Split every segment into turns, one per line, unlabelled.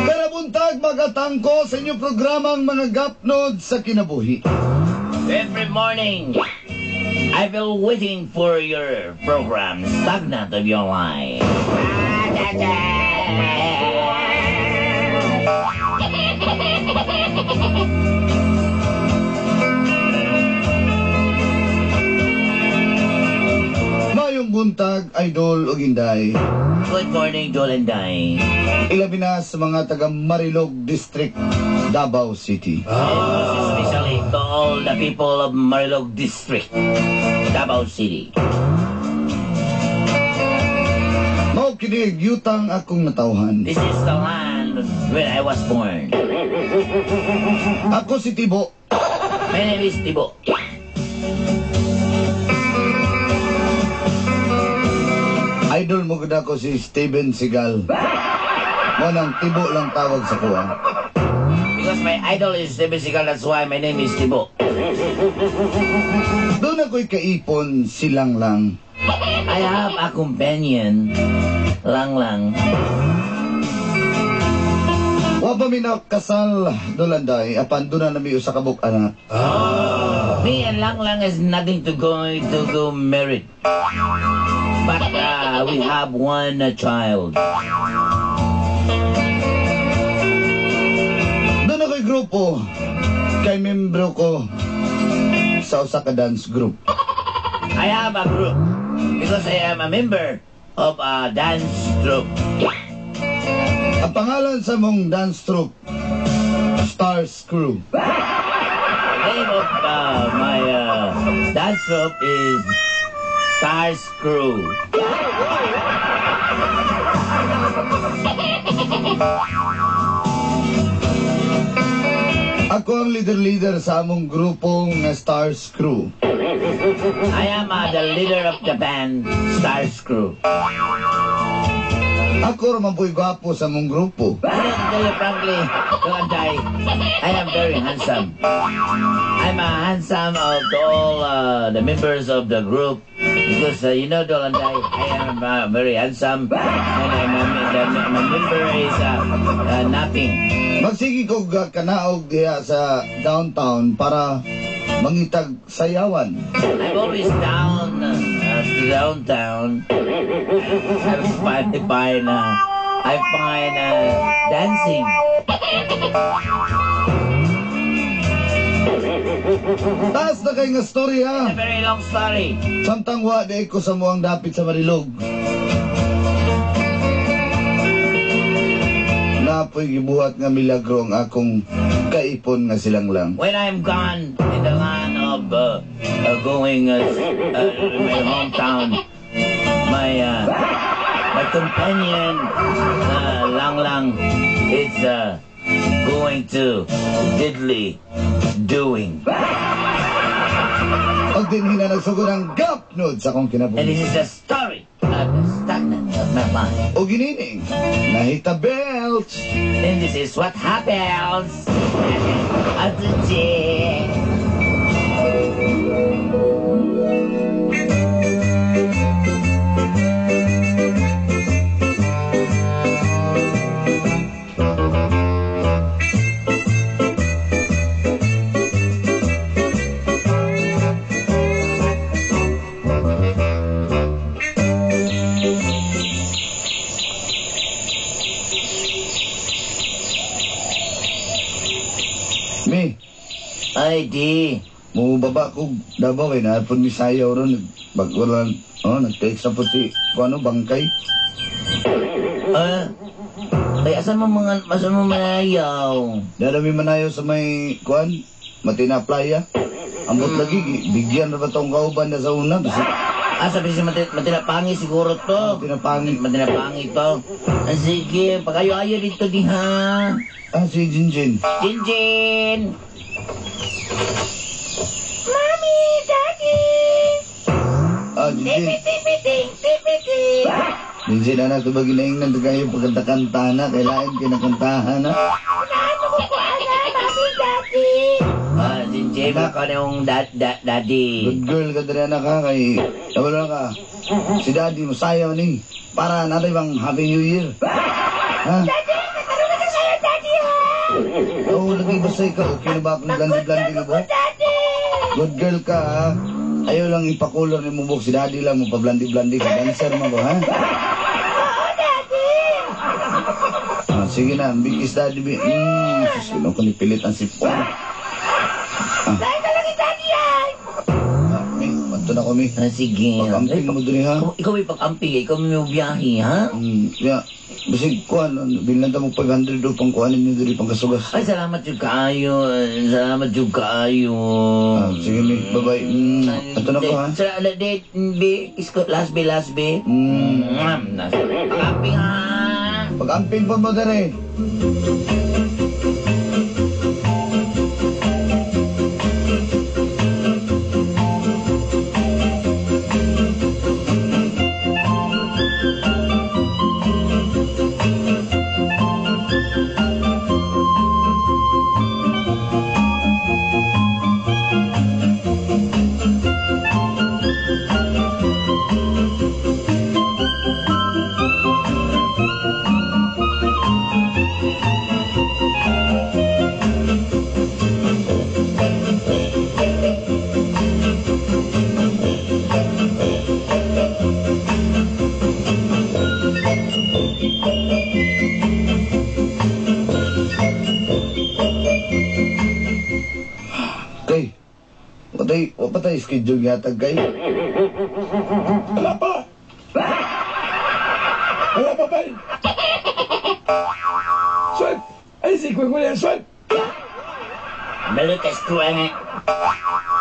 Karabuntag magatangko sa inyong programang mga gapnod sa kinabuhi.
Every morning, I've been waiting for your program, Stagnant of Your Life.
Mayong buntag, Idol ug Inday.
Good morning, Dolanday.
Ilabi na sa mga taga Marilog District, Davao City.
And especially to all the people of Marilog District, Davao City.
Mao kini yutang akong natawhan.
This is the land where I was born.
Ako si Tibo.
My name is Tibo.
Idol mo gud ako si Steven Seagal. Mo nang Tibo lang tawag sa kuha.
Because my idol is Steven Seagal, that's why my name is Tibo.
Doon ako'y kaipon silang lang.
I have a companion, Lang Lang.
Wa pa mi nakasal Dolanday, apan doon na nami usa ka buk anak.
Me and Lang Lang is nothing to go married. But we have one child.
Doon ako'y grupo kay membro ko sa usa ka dance group.
I have a group because I am a member of a dance troupe.
Ang pangalan sa mong dance troupe, Stars Crew.
The name of my dance troupe is Stars Crew.
Ako ang leader-leader sa among grupong nga Stars Crew.
I am the leader of the band Stars Crew.
Ako ra man po'y gwapo sa among grupo.
I don't tell you frankly, Dolanday, I am very handsome. I'm a handsome of all the members of the group because you know, Dolanday, I am very handsome and my member is nothing.
Magsige ko kanaog diha sa downtown para mangitag sayawan.
I'm always down to downtown. I find dancing.
Taas na kay nga story ha.
It's a very long story.
Samtang wa di ko sa muang dapit sa Marilog. Napoy gibuhat nga milagro ang akong kaipon nga silang lang.
When I'm gone in the land of going in my hometown, my companion Lang Lang is going to diddly doing.
Pag din hina nagsugod ang gapnod sa akong kinabuhi.
And this is the story of the stagnant of my life.
O ginining, nahita belt.
And this is what happens at the gym.
Me.
Ay, di.
Mubaba ko Davao kay naapon mi sayaw ron. Bag-ulan, oh, nag-text na po si, kung ano, bangkay.
Ay, asan mo manayaw?
Dala mi manayaw sa may, kuan, Matina Playa. Ambot lagi, bigyan na ba tong kauban na sa una? Basta,
Sabi si Matinapangi siguro to.
Matinapangi.
Matinapangi to. Sige, pag-ayo-ayo dito di ha.
Si Jinjin.
Jinjin! Mami! Daddy!
Jinjin.
Tipi-tipi-ting! Tipi-ting!
Minsan na ito ba ginaingnan ito kayo pagkanta-kanta na, kailangan kinakantahan na.
Ah, si Jay, baka na yung daddy.
Good girl ka diri anak ha, kay wala ka. Si daddy mo sayaw ni. Para natin bang Happy New Year. Ha?
Daddy, nagkaroon na sa'yo, Daddy, ha?
Oo, lagi basta ikaw. Okay na ba akong blandi-blandi ka ba?
Daddy!
Good girl ka ha. Ayaw lang ipakulor ni mong buhok. Si daddy lang mo pablandi-blandi ka. Dancer mo ko ha?
Oo, Daddy!
Ah, sige na, big kiss daddy. Sus, ko ni pilit ang sipon.
Dahil talaga, Daddy, ay!
Ah, mi, panto na kami.
Ah, sige.
Pag-amping mo diri ha.
Ikaw may pag-amping, ikaw may biyahe, ha?
Ya. Basig kuan, bilan ta mo 500 do pang kuanin niyo diri pang kasugas.
Ay, salamat jud kaayo. Salamat jud kaayo.
Ah, sige mi, bye-bye. Ato na ko ha.
Sa date, B, isko, last B, last B. Pag-amping, ha?
Pag-amping po mo diri. Kay, patay, wa patay schedule yata kay.
Wala pa. Wala pa ba? Swipe! Ay, si Kuya Kuya, swipe!
Malukas ko ang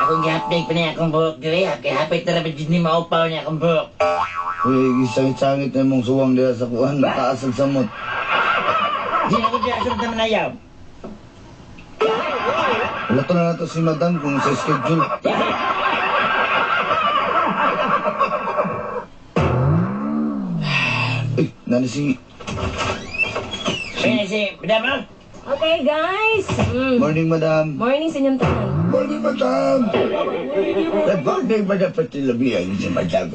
akong gihapit pa niya akong buhok diri. Kay hapit na rabit ni maupaw niya akong buhok.
Uy, gisangit-sangit na mong suwang diha sa kuan, taas ang samot.
Di na ko diya sa naman ayaw.
Wala to na nato si madam kung sa schedule. Ay, nani si
Ayun si Madam, oh.
Okay, guys.
Morning, madam.
Morning sa inyong tanan.
Morning, madam! Good morning, madam. Pati labi ay si madam.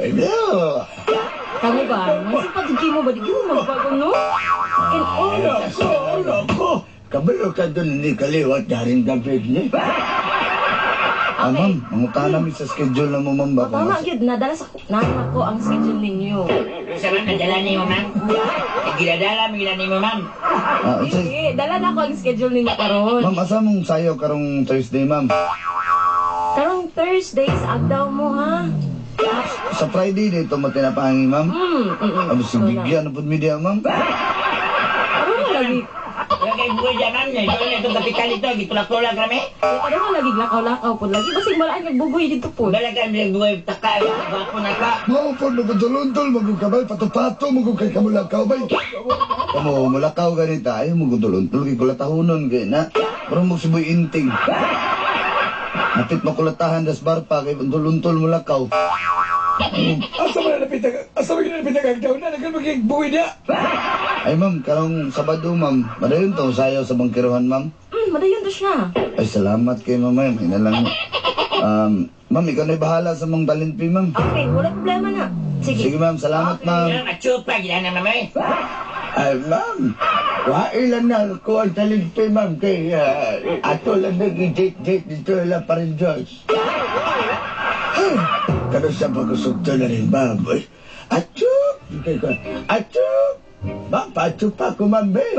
Kamu ba? Masipag mo ba? Di mo magbago, no? And oh,
Nako, nako! Kabalo ka doon ni kaliwat na rin gabi ni.
Ah, ma'am, mangutahan namin sa schedule na mo, ma'am ba?
Oh, tama gyud nadala sa nana ko ang schedule ninyo.
Sa ma'am, nadala ni mo, ma'am. Giladala mo gila ni mo, ma'am.
Ah, unsay?
Hindi, dala na ko ang schedule ninyo karon.
Ma'am, asa mong sayo karong Thursday, ma'am?
Karong Thursday sa agdaw mo ha.
Sa Friday dito mo tinapangi, ma'am? Abo, si bigyan na po media, ma'am.
Karon nga lagi.
Wala kay buhay dyan, ma'am. Ito na itong kapital ito. Gitulak-tulak kami.
Karon nga lagi lakaw-lakaw po. Lagi basig malaan nagbugoy dito po.
Wala ka buhay taka. Gwapo na ka.
Mao po, magudulundol, magugabay, patupato, magugay kamulakaw, bay.
Kamo, mulakaw ganita. Ay, maguduluntol, kay kulatahunon, kay na. Parang magsiboy inting. Napit makulatahan das barpa, kay untol-untol mulakaw.
Asa mo na napit asa mo na napit ang agdaw na, nagkan magigbuhay na.
Ay, ma'am, karong Sabado, ma'am. Madayon to, sayaw sa bangkiruhan, ma'am.
Madayon to siya.
Ay, salamat kay ma'am. May na lang. Ma'am, ikaw na'y bahala sa mong talent fee, ma'am.
Okay, wala problema na. Sige.
Sige, ma'am. Salamat,
Okay.
ma'am.
Ma'am, atsupa. Gila na, ma'am. eh.
Ay, ma'am, wailan na ko ang talent fee, ma'am, kay ato lang nag-date-date dito lang pa rin, Diyos. Kano sa pagkusugto na rin, ma'am. Atsup! Atsup! Ma'am, paatsup pa ako, ma'am, eh.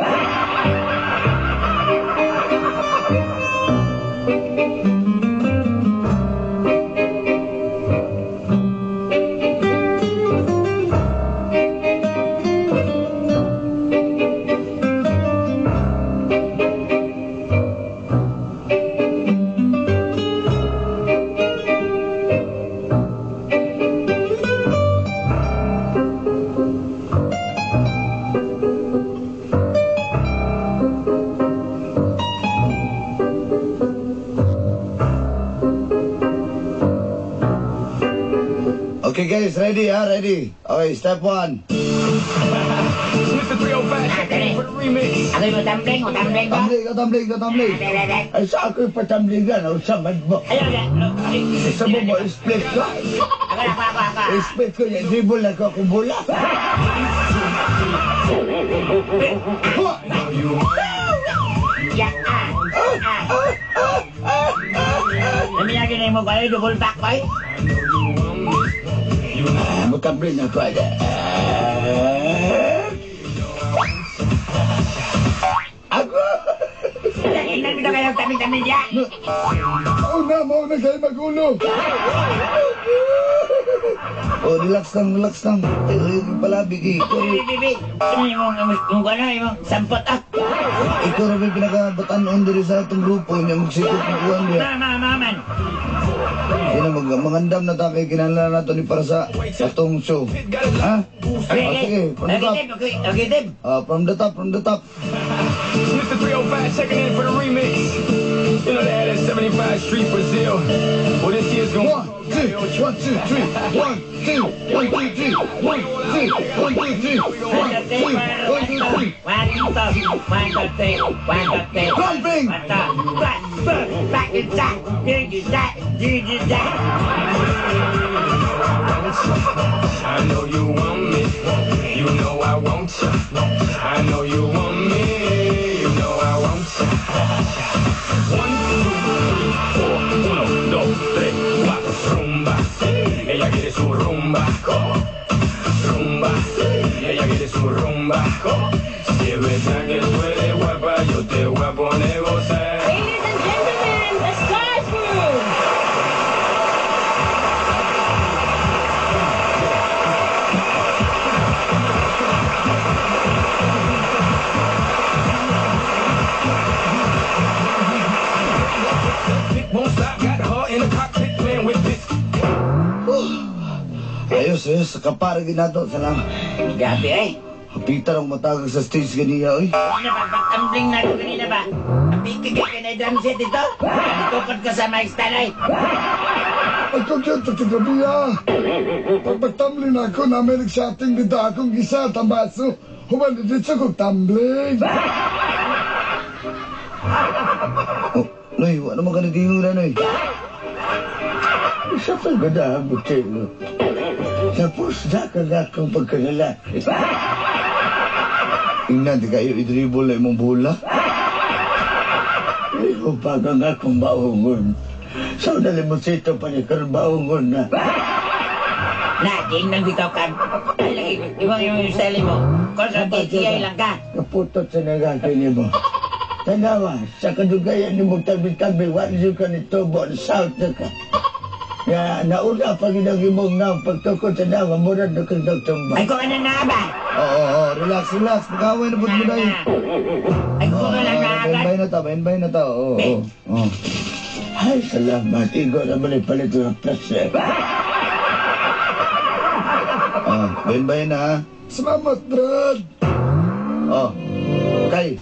Okay guys, ready ha? Ready? Okay, step 1.
It's Mr. 305 checking in for the remix.
Ako'y mo tumbling, mo tumbling ba?
Tumbling, ka, tumbling, ka, tumbling.
Ay, sa ako'y patamlingan, o samad mo.
Ayaw na.
Sa mo mo, split ko.
Ako, ako, ako, ako.
Split ko yan, dribble lang ko akong bola.
Ya, ah, ah. Namiyagin na mo kayo, double back ko eh.
Ah, Magkambling ako. Ako!
Tingnan mo kayo, tabi-tabi niya.
Una, mauna kayo magulo. Oh, relax lang, relax lang. Eh, palabig eh. Ikaw,
Bibi, bibi. Imong, imong, ano, imong sampot ah.
ikaw rin yung pinakabatanon diri sa atong grupo. Niya magsikot ng uwan niya.
Ma, ma, ma, man.
Sino mag mangandam na ta kay kinahanglan nato ni para sa atong show. Ha?
Okay,
Ah, sige, from the
okay,
top.
Tim, okay, okay, Tim.
Ah, from the top, from the top.
It's Mr. 305 checking in for the remix. You know they had at 75 Street, Brazil. Well, this year's gonna
One, two, one, two, three. One, two, one, two, three. One, two, one, two, three. One, two, one, two, three.
One, two, one, two, three, one, two, three.
Jumping!
One, two, one, two, back and back, do you that, do you that.
I know you want me. You know I want you. I know you want me. You know I want you. One, two, three, four. Uno, dos, tres, cuatro. Rumba. Ella quiere su rumba. Rumba. Ella quiere su rumba. Si es verdad que tú eres guapa, yo te voy a poner a gozar.
Ladies and gentlemen, the Stars Crew!
Won't stop, got her in the cockpit playing with this.
Ayos, ayos. Kapara ginato. Salamat.
Gabi eh.
Hapita lang matagag sa stage ganiya, oy.
Ano ba, pagtambling na ko kanina ba? Ang bigay ka na drum set ito. Ang tukod ko sa mic stand ay.
Ako gyud sa gabi ah. Pag pagtumbling na ako, namin nagsating dito akong gisa, tambaso. Human dito kong tumbling.
Oh, Noy, wala naman ka nag-ingon na, Noy.
Isa pa ganda ang butilo. Tapos na ka na akong pagkalalaki.
Ingnan, di kayo i-dribble na imong bola.
Ikaw pa ang akong baungon. Sa so, nalimusito pa ni karon baungon na.
Na, tingnan bitaw ka. Ay, lagi, ibang yung style mo. Kung sa TTI lang ka.
Kaputot sa nagaki ni mo. Tanawa, sa kadugayan ni mo tabi-tabi, wala ka ni Tubo, south na ka. Ya, nauna pa ginagimong na pagtukod sa nawa, murad na kang nagtumba.
Ay, kung ano na ba?
Oo, oo, relax, relax. Mag-away na po mo na.
Ay, kung ano na ba?
Bayin na ta, bayin na ta. Oo, oo, oo.
Ay, salamat. Igo naman ipalit ng placer.
Ah, bayin na ha.
Salamat, Brad.
Oh. Kay,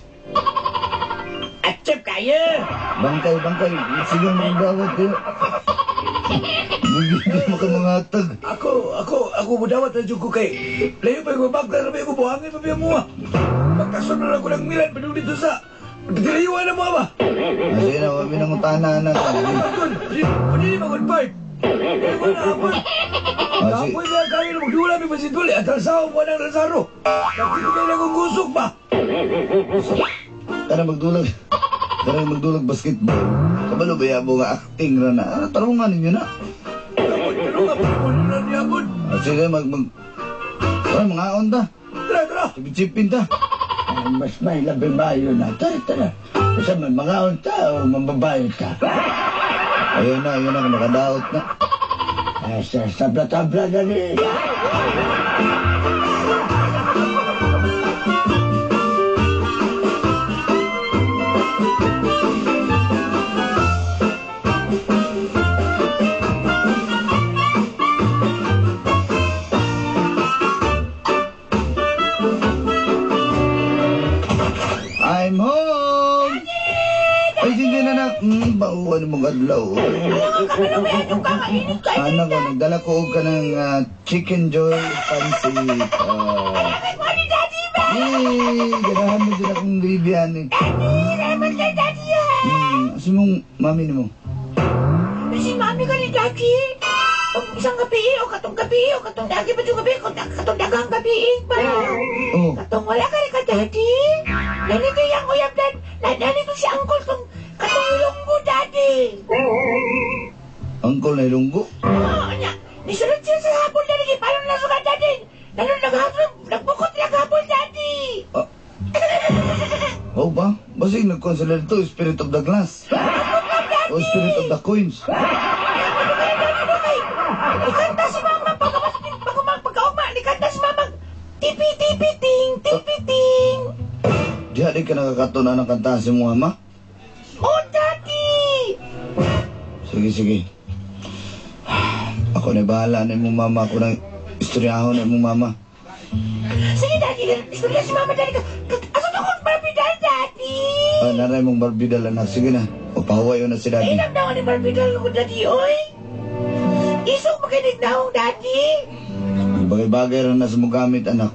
Atsup kayo!
bangkay, bangkay. Sige, magdawat kayo. Hindi mo ka mga tag.
Ako, mudawat na dyan ko kay. Layo pa yung mabagla na ko, buhangin pa mo ah. Pagkasun na lang ko ng Milan, padung dito sa... Dilayuan na mo ba?
Ah, sige na, wag mo nang na.
Pwede magod part. Pwede na hapon.
Ah, sige.
Kapoy na kayo na magdula mi pasiduli at alsaw mo ng Lazaro. Kapito kayo na kong gusok ba?
Tara magdulag. Tara magdulag basketball. Kabalo ba yabo nga acting ra na. Ah, tarungan ninyo na.
Tanong nga, pwede na niya po.
Ah, sige, mag... mag... Tara, mga on ta.
Tara, tara.
Chipin ta.
Ay, mas may labi mayo na. Tara, tara. Basta man mga unta o mababayo ta.
Ayun na, ayun na, makadaot na.
Ay, sa tabla-tabla na ni.
I'm home! Ay, sige na na. Bauan mong adlaw.
Kabalo may ano ka, init ka.
Anak ko, nagdala ko og kanang chicken joy pansit.
Ay, mo ni Daddy ba?
Eh, ganahan mo dyan akong gravy eh.
Daddy, salamat kay Daddy ha.
Asa mong mami nimo?
Si mami ka ni Daddy. Isang gabi, o katong gabi, o katong dagi pa yung gabi, katong dagang gabi pa.
Oh,
Katong wala ka rin ka, Daddy. Nanito yung uyab, Dad. Nanito si Uncle tong katong Ilonggo, Daddy.
Uncle na Ilonggo.
Oo, niya. Nisunod siya sa hapon, Daddy. Paano na suka, Daddy? Nanon naghapon, nagbukot naghapon, Daddy.
Ah. Oh ba? Basig nagkuhan sila dito, Spirit of the Glass. O Spirit of the Coins.
Nikanta si Mama pagkaugma, nikanta si Mama. Tipi, tipi, ting, tipi, ting.
Diha di ka nakakatuna ng kantahan si mong ama?
Oh, Daddy.
Sige, sige. Ako na bahala na imong mama. Ako na istoryahon na imong mama.
Sige, Daddy. Istorya si Mama, Daddy. Asa to kong Barbie doll, Daddy?
Ah, naray mong Barbie doll, anak. Sige na. Papahuwayo na si Daddy.
Inam na ako ni Barbie doll ko, Daddy, oy. Isog makinig na akong Daddy.
Bagay-bagay rin na sa mong gamit, anak.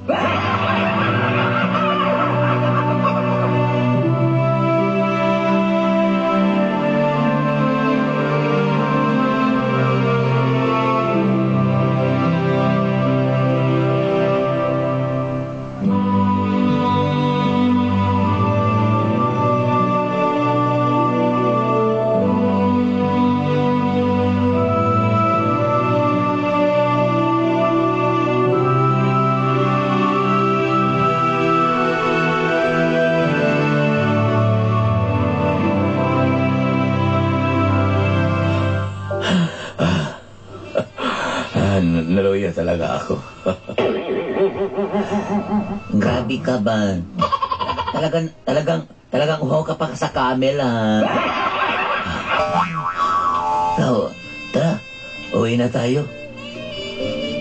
Naluya talaga ako.
Grabe ka ba? Talagang uhaw ka pa sa camel, ha? Tao, tara, uwi na tayo.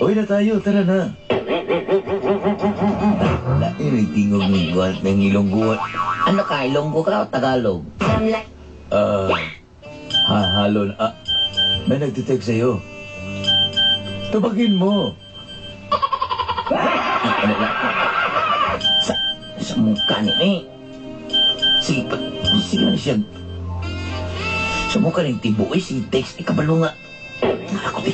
Uwi na tayo, tara na.
Lain, tingog ng guwan, ng Ilongguan. Ano ka, Ilonggo ka o Tagalog?
Halo na. May nagtitext sa'yo. Tubagin mo.
Ano na? Sa mukha ni eh. Sige, pa, sige na siya. Sa mukha ng tibo, eh, sige text, eh, kabalo nga. Ako text.